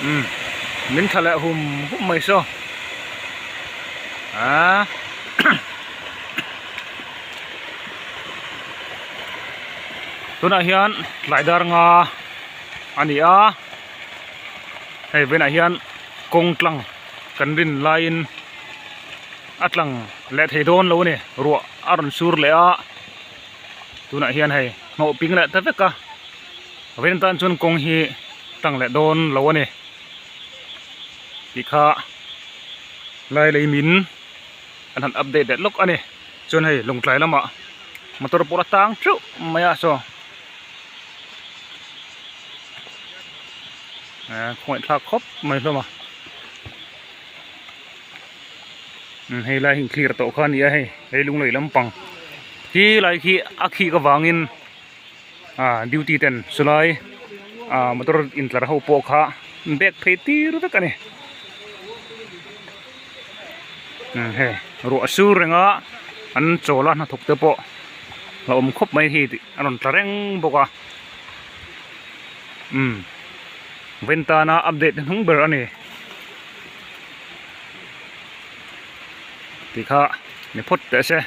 Umm min tha leh hum hum mai saw aaa tunah hian tlai dar nga a ni a hei vawiinah hian kawng tlang kan rin laiin a tlang leh thei dawn lo a ni ruah a rawn sur leh a tunah hian hei hnawh ping leh ta vek a vawiin tan chuan kawng hi tlang leh dawn lo a ni tih kha lai lei min an han update leh lawk a ni chuan hei lawngtlai lamah motor pawh a tang theuh mai a saw eh khawngaihthlak khawp mai hlawm a hei lai hi clear tawh kha a ni a hei hei lunglei lampang khi lai khi a khik avangin ah duty ten chulai ah motor intlar ho pawh kha bag phei tir vek a ni hei ruah sur reng a an chawl a hnathawk te pawh a awm khawp mai hei tih a rawn tla reng bawk a umm ventana update hnung ber a ni. Tikha ni phawt teh se.